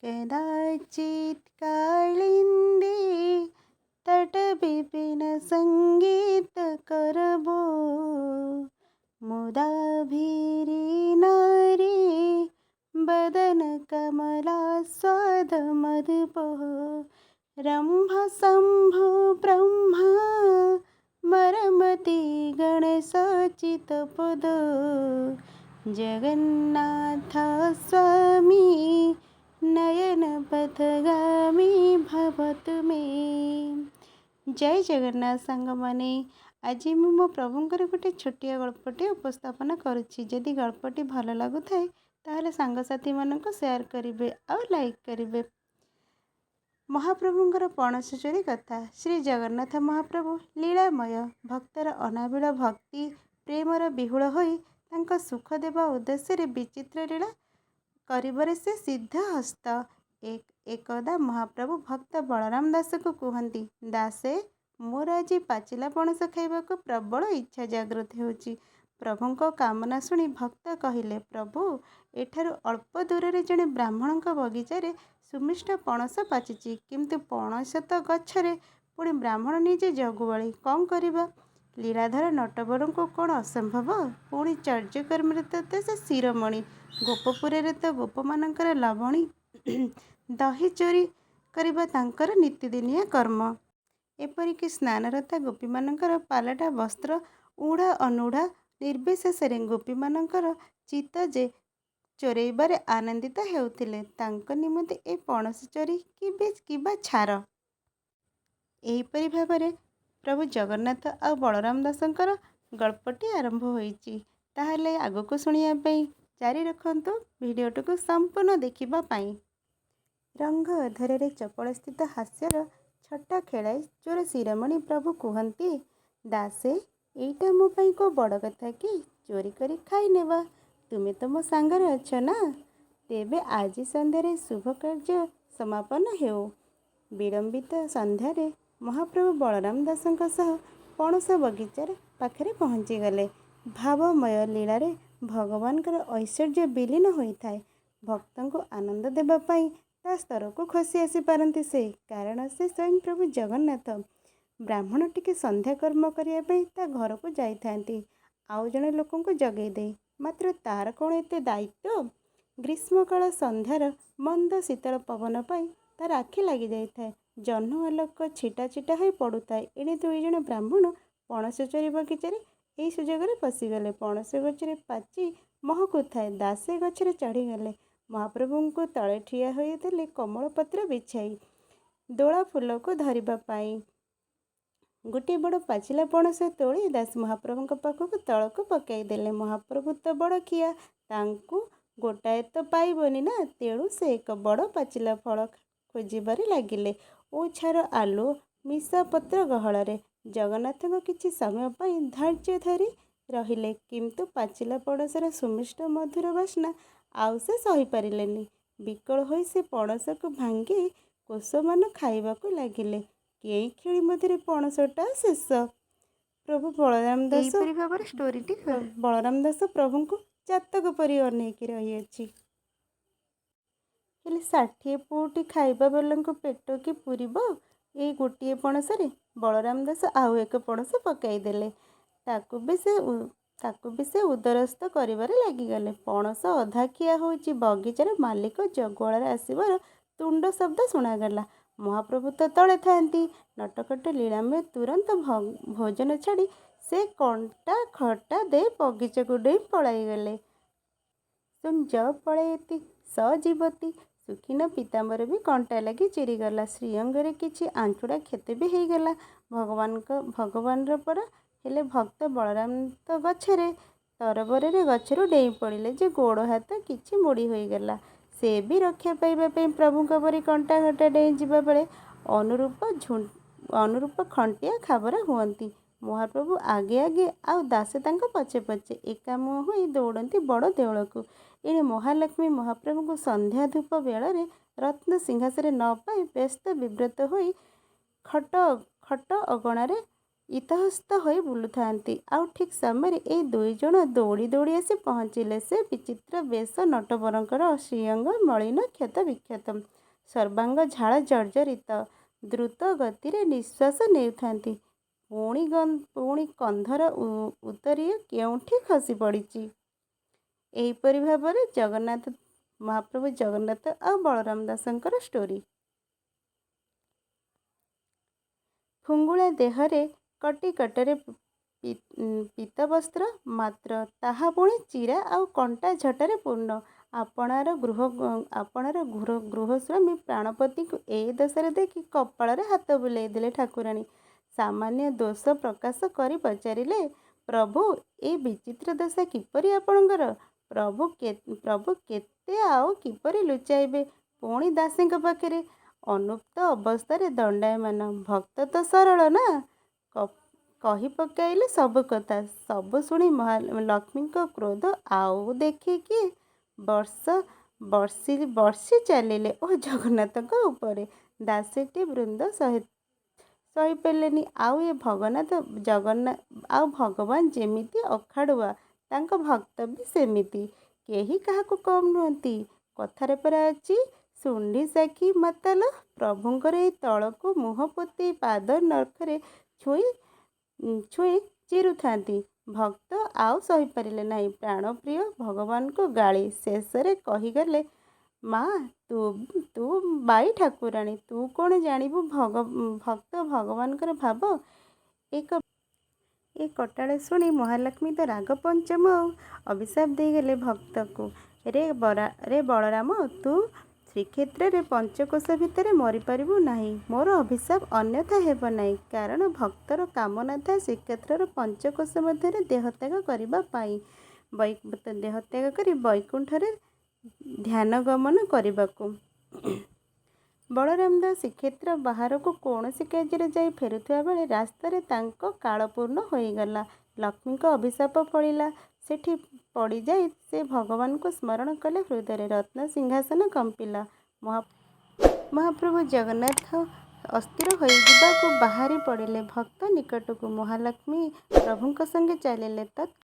कदाचित् कालिन्दी तट विपिन सङ्गीत करबो, मुदा भीरी नारी बदन कमलास्वाद मधुपो। रम्भ शम्भु ब्रह्मा मरमति गणेशोचितपद, ଜଗନ୍ନାଥ ସ୍ୱାମୀ ନୟନ ପଥଗାମୀ ଭବ ତୁମେ। ଜୟ ଜଗନ୍ନାଥ ସାଙ୍ଗମାନେ, ଆଜି ମୁଁ ମୋ ପ୍ରଭୁଙ୍କର ଗୋଟେ ଛୋଟିଆ ଗଳ୍ପଟି ଉପସ୍ଥାପନା କରୁଛି। ଯଦି ଗଳ୍ପଟି ଭଲ ଲାଗୁଥାଏ, ତାହେଲେ ସାଙ୍ଗସାଥିମାନଙ୍କୁ ସେୟାର କରିବେ ଆଉ ଲାଇକ୍ କରିବେ। ମହାପ୍ରଭୁଙ୍କର ପଣସ ଚୋରି କଥା। ଶ୍ରୀ ଜଗନ୍ନାଥ ମହାପ୍ରଭୁ ଲୀଳାମୟ। ଭକ୍ତର ଅନାବିଳ ଭକ୍ତି ପ୍ରେମର ବିହ୍ୱଳ ହୋଇ ତାଙ୍କ ସୁଖ ଦେବା ଉଦ୍ଦେଶ୍ୟରେ ବିଚିତ୍ର ଲୀଳା କରିବାରେ ସେ ସିଦ୍ଧହସ୍ତ। ଏକଦା ମହାପ୍ରଭୁ ଭକ୍ତ ବଳରାମ ଦାସକୁ କୁହନ୍ତି, "ଦାସେ, ମୋର ଆଜି ପାଚିଲା ପଣସ ଖାଇବାକୁ ପ୍ରବଳ ଇଚ୍ଛା ଜାଗ୍ରତ ହେଉଛି।" ପ୍ରଭୁଙ୍କ କାମନା ଶୁଣି ଭକ୍ତ କହିଲେ, "ପ୍ରଭୁ, ଏଠାରୁ ଅଳ୍ପ ଦୂରରେ ଜଣେ ବ୍ରାହ୍ମଣଙ୍କ ବଗିଚାରେ ସୁମିଷ୍ଟ ପଣସ ପାଚିଛି। କିନ୍ତୁ ପଣସ ତ ଗଛରେ, ପୁଣି ବ୍ରାହ୍ମଣ ନିଜେ ଜଗୁଆଳି। କ'ଣ କରିବା?" ଲୀଳାଧର ନଟବରଙ୍କୁ କ'ଣ ଅସମ୍ଭବ? ପୁଣି ଚୌର୍ଯ୍ୟକର୍ମରେ ତ ସେ ଶିରୋମଣି। ଗୋପପୁରରେ ତ ଗୋପମାନଙ୍କର ଲବଣୀ ଦହି ଚୋରି କରିବା ତାଙ୍କର ନିତିଦିନିଆ କର୍ମ। ଏପରିକି ସ୍ନାନରତା ଗୋପୀମାନଙ୍କର ପାଲଟା ବସ୍ତ୍ର ଉଢ଼ା ଅନୁଢ଼ା ନିର୍ବିଶେଷରେ ଗୋପୀମାନଙ୍କର ଚିତ୍ତ ଯେ ଚୋରାଇବାରେ ଆନନ୍ଦିତ ହେଉଥିଲେ, ତାଙ୍କ ନିମନ୍ତେ ଏ ପଣସ ଚୋରି କିବା ଛାର! ଏହିପରି ଭାବରେ ପ୍ରଭୁ ଜଗନ୍ନାଥ ଆଉ ବଳରାମ ଦାସଙ୍କର ଗଳ୍ପଟି ଆରମ୍ଭ ହୋଇଛି। ତାହେଲେ ଆଗକୁ ଶୁଣିବା ପାଇଁ ଜାରି ରଖନ୍ତୁ ଭିଡ଼ିଓଟିକୁ ସମ୍ପୂର୍ଣ୍ଣ ଦେଖିବା ପାଇଁ। ରଙ୍ଗ ଅଧରରେ ଚପଳସ୍ମିତ ହାସ୍ୟର ଛଟା ଖେଳାଇ ଚୋର ଶିରୋମଣି ପ୍ରଭୁ କୁହନ୍ତି, "ଦାସେ, ଏଇଟା ମୋ ପାଇଁ କୋଉ ବଡ଼ କଥା କି? ଚୋରି କରି ଖାଇନେବା। ତୁମେ ତ ମୋ ସାଙ୍ଗରେ ଅଛ ନା? ତେବେ ଆଜି ସନ୍ଧ୍ୟାରେ ଶୁଭ କାର୍ଯ୍ୟ ସମାପନ ହେଉ।" ବିଳମ୍ବିତ ସନ୍ଧ୍ୟାରେ ମହାପ୍ରଭୁ ବଳରାମ ଦାସଙ୍କ ସହ ପଣସ ବଗିଚାର ପାଖରେ ପହଞ୍ଚିଗଲେ। ଭାବମୟ ଲୀଳାରେ ଭଗବାନଙ୍କର ଐଶ୍ୱର୍ଯ୍ୟ ବିଲୀନ ହୋଇଥାଏ। ଭକ୍ତଙ୍କୁ ଆନନ୍ଦ ଦେବା ପାଇଁ ତା ସ୍ତରକୁ ଖସି ଆସିପାରନ୍ତି ସେ, କାରଣ ସେ ସ୍ୱୟଂ ପ୍ରଭୁ ଜଗନ୍ନାଥ। ବ୍ରାହ୍ମଣ ଟିକେ ସନ୍ଧ୍ୟାକର୍ମ କରିବା ପାଇଁ ତା ଘରକୁ ଯାଇଥାନ୍ତି ଆଉ ଜଣେ ଲୋକଙ୍କୁ ଜଗେଇ ଦେଇ। ମାତ୍ର ତାର କ'ଣ ଏତେ ଦାୟିତ୍ୱ? ଗ୍ରୀଷ୍ମକାଳ ସନ୍ଧ୍ୟାର ମନ୍ଦ ଶୀତଳ ପବନ ପାଇଁ ତାର ଆଖି ଲାଗିଯାଇଥାଏ। ଜହ୍ନ ଆଲୋକ ଛିଟା ଛିଟା ହୋଇ ପଡ଼ୁଥାଏ। ଏଣେ ଦୁଇଜଣ ବ୍ରାହ୍ମଣ ପଣସ ଚୋରି ବଗିଚାରେ ଏହି ସୁଯୋଗରେ ପଶିଗଲେ। ପଣସ ଗଛରେ ପାଚି ମହକୁଥାଏ। ଦାସେ ଗଛରେ ଚଢ଼ିଗଲେ। ମହାପ୍ରଭୁଙ୍କୁ ତଳେ ଠିଆ ହୋଇଦେଲେ କମଳପତ୍ର ବିଛାଇ, ଦୋଳା ଫୁଲକୁ ଧରିବା ପାଇଁ। ଗୋଟିଏ ବଡ଼ ପାଚିଲା ପଣସ ତୋଳି ଦାସ ମହାପ୍ରଭୁଙ୍କ ପାଖକୁ ତଳକୁ ପକାଇଦେଲେ। ମହାପ୍ରଭୁ ତ ବଡ଼ଖିଆ, ତାଙ୍କୁ ଗୋଟାଏ ତ ପାଇବନି ନା! ତେଣୁ ସେ ଏକ ବଡ଼ ପାଚିଲା ଫଳ ଖୋଜିବାରେ ଲାଗିଲେ ଉଛାର ଆଲୁଅ ମିଶା ପତ୍ର ଗହଳରେ। ଜଗନ୍ନାଥଙ୍କ କିଛି ସମୟ ପାଇଁ ଧୈର୍ଯ୍ୟ ଧରି ରହିଲେ, କିନ୍ତୁ ପାଚିଲା ପଣସର ସୁମିଷ୍ଟ ମଧୁର ବାସ୍ନା ଆଉ ସେ ସହିପାରିଲେନି। ବିକଳ ହୋଇ ସେ ପଣସକୁ ଭାଙ୍ଗି କୋଷମାନ ଖାଇବାକୁ ଲାଗିଲେ। କେଇକ୍ଷଣି ମଧ୍ୟରେ ପଣସଟା ଶେଷ। ପ୍ରଭୁ ବଳରାମ ଦାସ ଏହିପରି ଭାବରେ ଷ୍ଟୋରିଟି ବଳରାମ ଦାସ ପ୍ରଭୁଙ୍କୁ ଚାତକ ପରି ଅନେଇକି ରହିଅଛି। ହେଲେ 60 ପଉଟି ଖାଇବା ବାଲାଙ୍କ ପେଟ କି ପୂରିବ ଏଇ ଗୋଟିଏ ପଣସରେ? ବଳରାମ ଦାସ ଆଉ ଏକ ପଣସ ପକାଇଦେଲେ। ତାକୁ ବି ସେ ଉଦରସ୍ଥ କରିବାରେ ଲାଗିଗଲେ। ପଣସ ଅଧା ଖିଆ ହୋଇଛି, ବଗିଚାର ମାଲିକ ଜଗୁଆଳର ଆସିବାର ତୁଣ୍ଡ ଶବ୍ଦ ଶୁଣାଗଲା। ମହାପ୍ରଭୁ ତ ତଳେ ଥାନ୍ତି। ନଟଖଟ ଲୀଳାମୟ ତୁରନ୍ତ ଭୋଜନ ଛାଡ଼ି ସେ କଣ୍ଟା ଖଟା ଦେଇ ବଗିଚାକୁ ଡେଇଁ ପଳାଇଗଲେ। ସ୍ୱୟଂ ଯ ପଳାୟତି ସ ଜୀବତି। ଶୁଖିନ ପୀତାମ୍ବର ବି କଣ୍ଟା ଲାଗି ଚିରିଗଲା। ଶ୍ରୀଅଙ୍ଗରେ କିଛି ଆଞ୍ଚୁଡ଼ା କ୍ଷତ ବି ହେଇଗଲା ଭଗବାନର ପରା! ହେଲେ ଭକ୍ତ ବଳରାମ ତ ଗଛରେ। ତରବରରେ ଗଛରୁ ଡେଇଁ ପଡ଼ିଲେ ଯେ ଗୋଡ଼ ହାତ କିଛି ମୋଡ଼ି ହୋଇଗଲା। ସେ ବି ରକ୍ଷା ପାଇବା ପାଇଁ ପ୍ରଭୁଙ୍କ ପରି କଣ୍ଟା ଖଟା ଡେଇଁ ଯିବାବେଳେ ଅନୁରୂପ ଖଣ୍ଟିଆ ଖାବରା ହୁଅନ୍ତି। ମହାପ୍ରଭୁ ଆଗେ ଆଗେ ଆଉ ଦାସେ ତାଙ୍କ ପଛେ ପଛେ ଏକାମୁହାଁ ହୋଇ ଦୌଡ଼ନ୍ତି ବଡ଼ ଦେଉଳକୁ। ଏଣେ ମହାଲକ୍ଷ୍ମୀ ମହାପ୍ରଭୁଙ୍କୁ ସନ୍ଧ୍ୟାଧୂପ ବେଳରେ ରତ୍ନ ସିଂହାସନରେ ନ ପାଇ ବ୍ୟସ୍ତ ବିବ୍ରତ ହୋଇ ଖଟ ଅଗଣାରେ ଇତଃସ୍ତଃ ହୋଇ ବୁଲୁଥାନ୍ତି। ଆଉ ଠିକ୍ ସମୟରେ ଏଇ ଦୁଇଜଣ ଦୌଡ଼ି ଦୌଡ଼ି ଆସି ପହଞ୍ଚିଲେ। ସେ ବିଚିତ୍ର ବେଶ ନଟବରଙ୍କର। ଶ୍ରୀଅଙ୍ଗ ମଳିନ, କ୍ଷତବିକ୍ଷତ। ସର୍ବାଙ୍ଗ ଝାଳ ଜର୍ଜରିତ। ଦ୍ରୁତ ଗତିରେ ନିଃଶ୍ୱାସ ନେଉଥାନ୍ତି। ପୁଣି କନ୍ଧର ଉତ୍ତରୀୟ କେଉଁଠି ଖସି ପଡ଼ିଛି। ଏହିପରି ଭାବରେ ଜଗନ୍ନାଥ ମହାପ୍ରଭୁ ଜଗନ୍ନାଥ ଆଉ ବଳରାମ ଦାସଙ୍କର ଷ୍ଟୋରି। ଫୁଙ୍ଗୁଳା ଦେହରେ କଟିକଟରେ ପୀତବସ୍ତ୍ର, ମାତ୍ର ତାହା ପୁଣି ଚିରା ଆଉ କଣ୍ଟା ଝଟାରେ ପୂର୍ଣ୍ଣ। ଆପଣାର ଗୃହସ୍ୱାମୀ ପ୍ରାଣପତିଙ୍କୁ ଏ ଦଶାରେ ଦେଖି କପାଳରେ ହାତ ବୁଲାଇଦେଲେ ଠାକୁରାଣୀ। ସାମାନ୍ୟ ଦୋଷ ପ୍ରକାଶ କରି ପଚାରିଲେ, "ପ୍ରଭୁ, ଏ ବିଚିତ୍ର ଦଶା କିପରି ଆପଣଙ୍କର? " ପ୍ରଭୁ କେତେ ଆଉ କିପରି ଲୁଚାଇବେ ପୁଣି ଦାସୀଙ୍କ ପାଖରେ? ଅନୁତପ୍ତ ଅବସ୍ଥାରେ ଦଣ୍ଡାୟମାନ। ଭକ୍ତ ତ ସରଳ ନା? କହି ପକାଇଲେ ସବୁକଥା। ସବୁ ଶୁଣି ଲକ୍ଷ୍ମୀଙ୍କ କ୍ରୋଧ ଆଉ ଦେଖେ କିଏ? ବର୍ଷି ଚାଲିଲେ ଓ ଜଗନ୍ନାଥଙ୍କ ଉପରେ। ଦାସୀଟି ବୃନ୍ଦ ସହିପାରିଲେନି। ଆଉ ଏ ଆଉ ଭଗବାନ ଯେମିତି ଅଖାଡ଼ୁଆ, ତାଙ୍କ ଭକ୍ତ ବି ସେମିତି। କେହି କାହାକୁ କମ୍ ନୁହନ୍ତି। କଥାରେ ପରା ଅଛି, ଶୁଣ୍ଢି ସାକ୍ଷୀ ମାତାଲ। ପ୍ରଭୁଙ୍କର ଏଇ ତଳକୁ ମୁହଁ ପୋତି ପାଦ ନଖରେ ଛୁଇଁ ଛୁଇଁ ଚିରୁଥାନ୍ତି। ଭକ୍ତ ଆଉ ସହିପାରିଲେ ନାହିଁ ପ୍ରାଣପ୍ରିୟ ଭଗବାନଙ୍କୁ ଗାଳି। ଶେଷରେ କହିଗଲେ, "ମା, ତୁ ବାଇ ଠାକୁରାଣୀ, ତୁ କ'ଣ ଜାଣିବୁ ଭକ୍ତ ଭଗବାନଙ୍କର ଭାବ? " ଏ କଟାଳ ଶୁଣି ମହାଲକ୍ଷ୍ମୀ ତ ରାଗ ପଞ୍ଚମ ଆଉ। ଅଭିଶାପ ଦେଇଗଲେ ଭକ୍ତକୁ, "ରେ ବଳରାମ, ତୁ ଶ୍ରୀକ୍ଷେତ୍ରରେ ପଞ୍ଚକୋଶ ଭିତରେ ମରିପାରିବୁ ନାହିଁ। ମୋର ଅଭିଶାପ ଅନ୍ୟଥା ହେବ ନାହିଁ। କାରଣ ଭକ୍ତର କାମନା ଥାଏ ଶ୍ରୀକ୍ଷେତ୍ରର ପଞ୍ଚକୋଶ ମଧ୍ୟରେ ଦେହତ୍ୟାଗ କରିବା ପାଇଁ, ଦେହତ୍ୟାଗ କରି ବୈକୁଣ୍ଠରେ ଧ୍ୟାନଗମନ କରିବାକୁ। ବଳରାମ ଦାସ ଶ୍ରୀକ୍ଷେତ୍ର ବାହାରକୁ କୌଣସି କାର୍ଯ୍ୟରେ ଯାଇ ଫେରୁଥିବା ବେଳେ ରାସ୍ତାରେ ତାଙ୍କ କାଳ ପୂର୍ଣ୍ଣ ହୋଇଗଲା। ଲକ୍ଷ୍ମୀଙ୍କ ଅଭିଶାପ ଫଳିଲା। ସେଠି ପଡ଼ିଯାଇ ସେ ଭଗବାନଙ୍କୁ ସ୍ମରଣ କଲେ ହୃଦୟରେ। ରତ୍ନସିଂହାସନ କମ୍ପିଲା। ମହାପ୍ରଭୁ ଜଗନ୍ନାଥ ଅସ୍ଥିର ହୋଇଯିବାକୁ ବାହାରି ପଡ଼ିଲେ ଭକ୍ତ ନିକଟକୁ। ମହାଲକ୍ଷ୍ମୀ ପ୍ରଭୁଙ୍କ ସଙ୍ଗେ ଚାଲିଲେ। ତତ୍କ୍ଷଣାତ୍